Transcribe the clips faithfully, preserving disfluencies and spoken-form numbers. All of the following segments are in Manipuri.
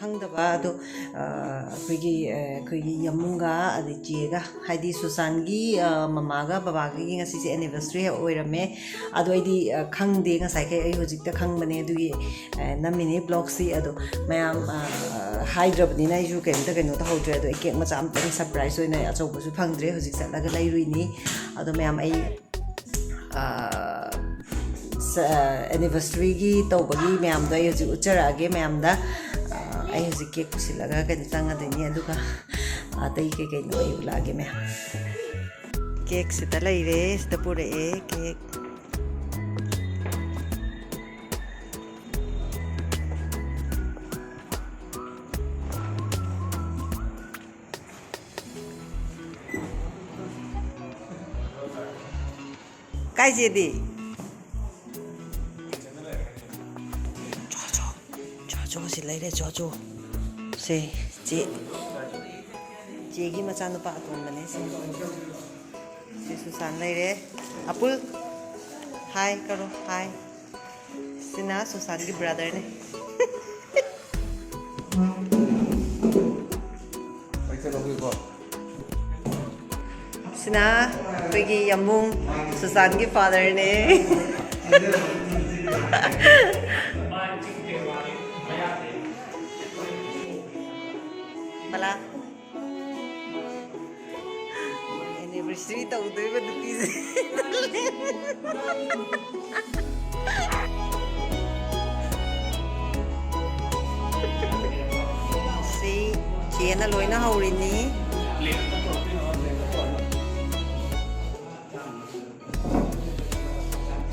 ꯈꯪꯗꯕ ꯑꯗꯣ, ꯑ, ꯑꯩꯈꯣꯏꯒꯤ, ꯑ, ꯑꯩꯈꯣꯏꯒꯤ ꯌꯥꯝꯕꯨꯡꯒ ꯑꯗꯩ ꯆꯦꯒ, ꯍꯥꯏꯗꯤ ꯁꯨꯁꯥꯟꯒꯤ, ꯑ, ꯃꯃꯥꯒ ꯕꯕꯥꯒꯤ ꯉꯁꯤꯁꯦ anniversary ꯑꯣꯏꯔꯝꯃꯦ꯫ ꯑꯗꯣ ꯑꯩꯗꯤ, ꯑ, ꯈꯪꯗꯦ, ꯉꯁꯥꯏꯈꯩ ꯑꯩ ꯍꯧꯖꯤꯛꯇ ꯈꯪꯕꯅꯦ꯫ ꯑꯗꯨꯒꯤ, ꯑ, ꯅꯝꯃꯤꯅꯦ vlogꯁꯤ꯫ ꯑꯗꯣ ꯃꯌꯥꯝ, ꯑ, ꯍꯥꯏꯗ꯭ꯔꯕꯅꯤꯅ ꯑꯩꯁꯨ ꯀꯩꯝꯇ ꯀꯩꯅꯣ ꯇꯧꯍꯧꯗ꯭ꯔꯦ꯫ ꯑꯗꯣ ꯑꯩ cake ꯃꯆꯥ ꯑꯝꯇꯪ surprise ꯑꯣꯏꯅ ꯑꯆꯧꯕꯁꯨ ꯐꯪꯗ꯭ꯔꯦ, ꯍꯧꯖꯤꯛ ꯆꯠꯂꯒ ꯂꯩꯔꯨꯏꯅꯤ꯫ ꯑꯗꯣ ꯃꯌꯥꯝ ꯑꯩ ꯑ, ꯁ-, anniversaryꯒꯤ ꯇꯧꯕꯒꯤ ꯃꯌꯥꯝꯗꯣ ꯑꯩ ꯍꯧꯖꯤꯛ ꯎꯠꯆꯔꯛꯑꯒꯦ ꯃꯌꯥꯝꯗ꯫ ꯑ, ꯑꯩ ꯍꯧꯖꯤꯛ cake ꯄꯨꯁꯤꯜꯂꯒ ꯀꯩꯅꯣ ꯆꯪꯉꯗꯣꯏꯅꯤ, ꯑꯗꯨꯒ ꯑꯇꯩ ꯀꯩ ꯀꯩꯅꯣ ꯑꯩ ꯎꯠꯂꯛꯑꯒꯦ ꯃꯌꯥꯝ꯫ Cake ꯁꯤꯗ ꯂꯩꯔꯦ, ꯁꯤꯗ ꯄꯨꯔꯛꯑꯦ cake꯫ ꯀꯥꯏ ꯆꯦꯗꯤ? ꯆꯣ, ꯆꯣ꯫ ꯆꯣ, ꯆꯣ, ꯁꯤ ꯂꯩꯔꯦ, ꯆꯣ, ꯆꯣ꯫ ꯁꯦ, ꯆꯦ, ꯆꯦꯒꯤ ꯃꯆꯥꯅꯨꯄꯥ ꯑꯇꯣꯝꯕꯅꯦ ꯁꯦ꯫ ꯁꯤ ꯁꯨꯁꯥꯟ ꯂꯩꯔꯦ꯫ ꯑꯄꯨꯜ, hi ꯀꯔꯣ, hi꯫ ꯁꯤꯅ ꯁꯨꯁꯥꯟꯒꯤ brotherꯅꯦ꯫ ꯄꯩꯁꯥ ꯂꯧꯕꯤꯀꯣ꯫ ꯁꯤꯅ ꯑꯩꯈꯣꯏꯒꯤ ꯌꯥꯝꯕꯨꯡ ꯁꯨꯁꯥꯟꯒꯤ fatherꯅꯦ꯫ ꯕꯂꯥ꯫ Anniversary ꯇꯧꯗꯣꯏꯕ ꯅꯨꯄꯤꯁꯦ꯫ ꯁꯤ ꯆꯦꯅ ꯂꯣꯏꯅ ꯍꯧꯔꯤꯅꯤ꯫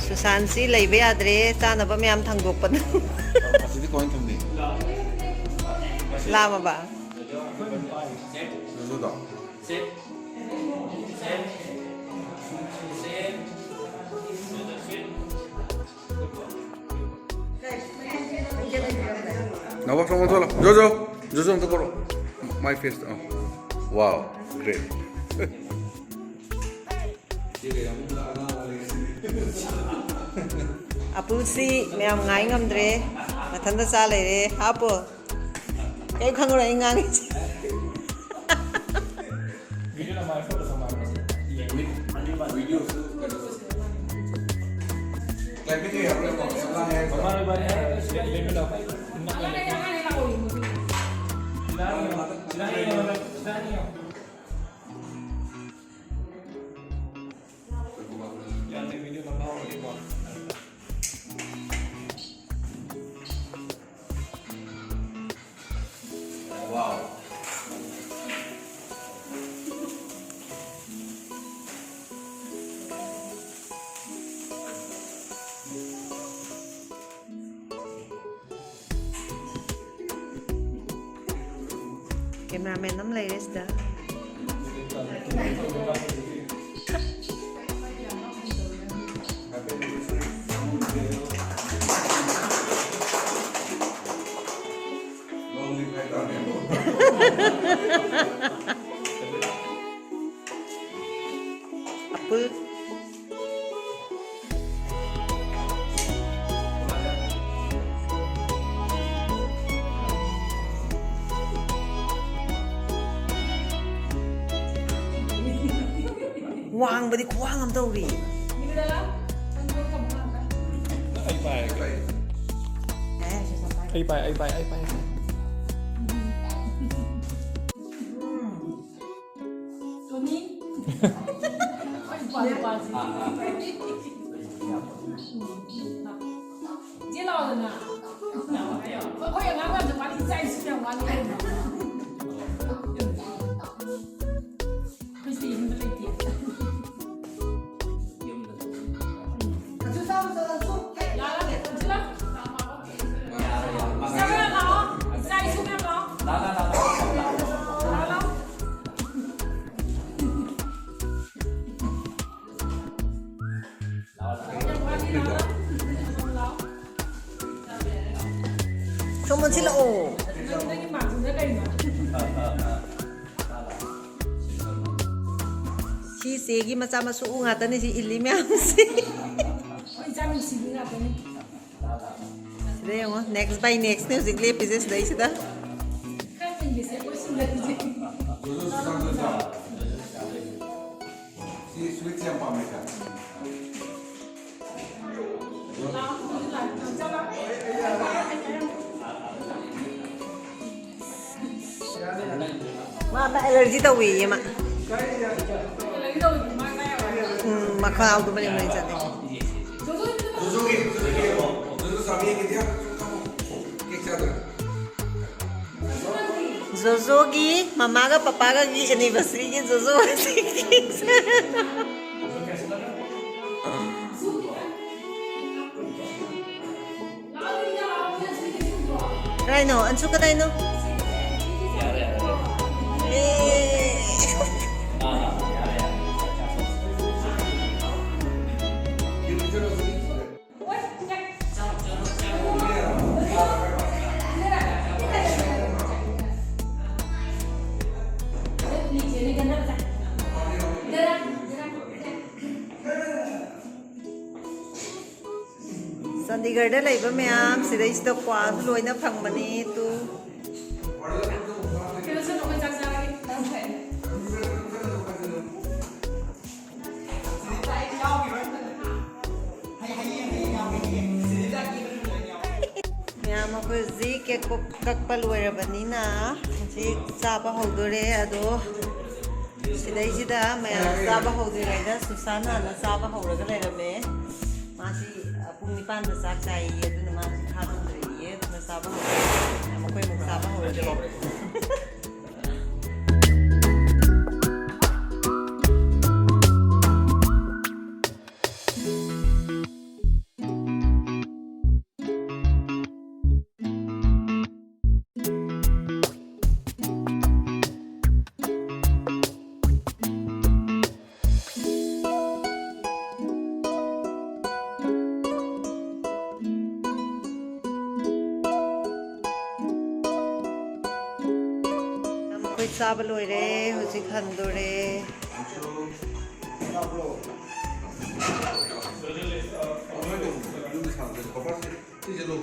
ꯁꯨꯁꯥꯟꯁꯤ ꯂꯩꯕ ꯌꯥꯗ꯭ꯔꯦ, ꯆꯥꯅꯕ ꯃꯌꯥꯝ ꯊꯥꯡꯗꯣꯛꯄꯗ꯫ ꯑꯁꯤꯗꯤ ꯀꯃꯥꯏꯅ ꯊꯝꯅꯤ? ꯂꯥꯝꯃꯕ? ꯖꯨꯖꯨꯗꯣ? ꯅꯕꯣꯛ ꯁꯣꯝꯗ ꯊꯣꯛꯂꯛꯑꯣ꯫ ꯖꯣꯖꯣ, ꯖꯣꯖꯣ ꯑꯝꯇ ꯀꯧꯔꯛꯑꯣ꯫ My face, ꯑ꯫ Wow, great. ꯑꯄꯨꯜꯁꯤ ꯃꯌꯥꯝ ꯉꯥꯏ ꯉꯝꯗ꯭ꯔꯦ, ꯃꯊꯟꯇ ꯆꯥ ꯂꯩꯔꯦ꯫ ꯍꯥꯞꯄꯣ꯫ ꯑꯩ ꯈꯪꯉꯔꯣꯏ ꯑꯩ ꯉꯥꯡꯉꯤꯁꯦ꯫ Cameraman ꯑꯃ ꯂꯩꯔꯦ ꯁꯤꯗ꯫ ꯑꯄꯨꯜ꯫ ꯋꯥꯡꯕꯗꯤ ꯈꯨꯋꯥꯡ ꯑꯃ ꯇꯧꯔꯤ꯫ ꯑꯩ ꯄꯥꯏꯔꯒꯦ꯫ ꯑꯩ ꯄꯥꯏ, ꯑꯩ ꯄꯥꯏ, ꯑꯩ ꯄꯥꯏ꯫ ꯇꯣꯅꯤ꯫ ꯑꯩꯈꯣꯏ ꯅꯨꯄꯥ ꯅꯨꯄꯥꯁꯤ꯫ ꯆꯦ ꯂꯥꯎꯗꯅ꯫ ꯑꯩꯈꯣꯏ ꯑꯉꯥꯡ ꯃꯌꯥꯝꯁꯦ ꯋꯥꯔꯤ ꯏꯆꯥ ꯏꯁꯨ ꯌꯥꯝ ꯋꯥꯠꯂꯤ ꯀꯩꯅꯣ꯫ ꯑꯩꯈꯣꯏ ꯁꯤꯗ ꯌꯨꯝꯗ ꯂꯩꯇꯦ꯫ ꯂꯥꯛꯑꯣ, ꯂꯥꯛꯑꯣ, ꯂꯥꯛꯑꯣ꯫ ꯏꯆꯥ ꯃꯌꯥꯝ ꯂꯥꯛꯑꯣ꯫ ꯏꯆꯥ ꯏꯁꯨ ꯃꯌꯥꯝ ꯂꯥꯛꯑꯣ꯫ ꯂꯥꯛꯑꯣ, ꯂꯥꯛꯑꯣ꯫ ꯁꯣꯝ ꯑꯣꯟꯁꯤꯜꯂꯛꯑꯣ꯫ ꯁꯤ ꯆꯦꯒꯤ ꯃꯆꯥ ꯃꯁꯨ ꯉꯥꯛꯇꯅꯤ ꯁꯤ ꯏꯜꯂꯤ ꯃꯌꯥꯝꯁꯤ꯫ ꯁꯤꯗ ꯌꯦꯡꯉꯣ, next by next ꯅꯦ ꯍꯧꯖꯤꯛ ꯂꯦꯞꯄꯤꯁꯦ ꯁꯤꯗꯩꯁꯤꯗ꯫ ꯁꯤ ꯁ꯭ꯋꯤꯠꯁꯦ ꯌꯥꯝ ꯄꯥꯝꯃꯦ ꯁꯥꯔ꯫ ꯃꯥ ꯑꯦꯂꯔꯖꯤ ꯇꯧꯋꯦꯌꯦ ꯃꯥ꯫ ꯎꯝ, ꯃꯈꯥꯗꯣ ꯃꯔꯦꯡ ꯃꯔꯦꯡ ꯆꯠꯂꯦ꯫ ꯖꯣꯖꯣꯒꯤ, ꯖꯣꯖꯣꯒꯤ, ꯖꯣꯖꯣ ꯆꯥꯕꯤ ꯌꯦꯡꯒꯦ꯫ ꯀꯦꯛ ꯆꯥꯗꯣꯏꯔꯣ? ꯖꯣꯖꯣꯒꯤ ꯃꯃꯥꯒ ꯄꯄꯥꯒꯒꯤ ꯑꯦꯅꯤꯚꯔꯁꯔꯤꯒꯤ ꯖꯣꯖꯣ꯫ ꯀꯗꯥꯏꯅꯣ? ꯑꯟꯁꯨ ꯀꯗꯥꯏꯅꯣ? ꯑꯦ꯫ ꯆꯥꯟꯗꯤꯒꯔꯗ ꯂꯩꯕ ꯃꯌꯥꯝ ꯁꯤꯗꯩꯁꯤꯗ ꯀ꯭ꯋꯥꯁꯨ ꯂꯣꯏꯅ ꯐꯪꯕꯅꯤ꯫ ꯇꯨ꯫ ꯃꯌꯥꯝ, ꯑꯩꯈꯣꯏ ꯍꯧꯖꯤꯛ ꯀꯦꯛ ꯀꯛ-, ꯀꯛꯄ ꯂꯣꯏꯔꯕꯅꯤꯅ ꯍꯧꯖꯤꯛ ꯆꯥꯕ ꯍꯧꯗꯣꯔꯦ꯫ ꯑꯗꯣ ꯁꯤꯗꯩꯁꯤꯗ ꯃꯌꯥꯝ ꯆꯥꯕ ꯍꯧꯗ꯭ꯔꯤꯉꯩꯗ ꯁꯨꯁꯥꯟ ꯍꯥꯟꯅ ꯆꯥꯕ ꯍꯧꯔꯒ ꯂꯩꯔꯝꯃꯦ꯫ ꯃꯥꯁꯤ, ꯑ, ꯄꯨꯡ ꯅꯤꯄꯥꯟꯗ ꯆꯥꯛ ꯆꯥꯏꯌꯦ, ꯑꯗꯨꯅ ꯃꯥ ꯍꯧꯖꯤꯛ ꯈꯥ ꯇꯨꯝꯗ꯭ꯔꯤꯌꯦ꯫ ꯑꯗꯨꯅ ꯆꯥꯕ ꯍꯧꯔꯦ꯫ ꯃꯈꯣꯏ ꯑꯃꯨꯛ ꯆꯥꯕ ꯍꯧꯔꯒꯦ꯫ ꯑꯩꯈꯣꯏ ꯆꯥꯕ ꯂꯣꯏꯔꯦ, ꯍꯧꯖꯤꯛ ꯍꯟꯗꯣꯔꯦ꯫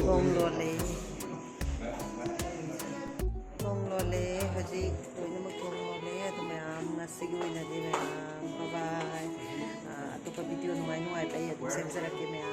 ꯊꯣꯡ ꯂꯣꯜꯂꯦ꯫ ꯊꯣꯡ ꯂꯣꯜꯂꯦ꯫ ꯁꯤꯒꯤ ꯑꯣꯏꯅꯗꯤ ꯃꯌꯥꯝ bye bye. ꯑꯇꯣꯞꯄ video ꯅꯨꯡꯉꯥꯏ ꯅꯨꯡꯉꯥꯏꯕ ꯑꯩ ꯑꯗꯨꯝ ꯁꯦꯝꯖꯔꯛꯀꯦ ꯃꯌꯥꯝ.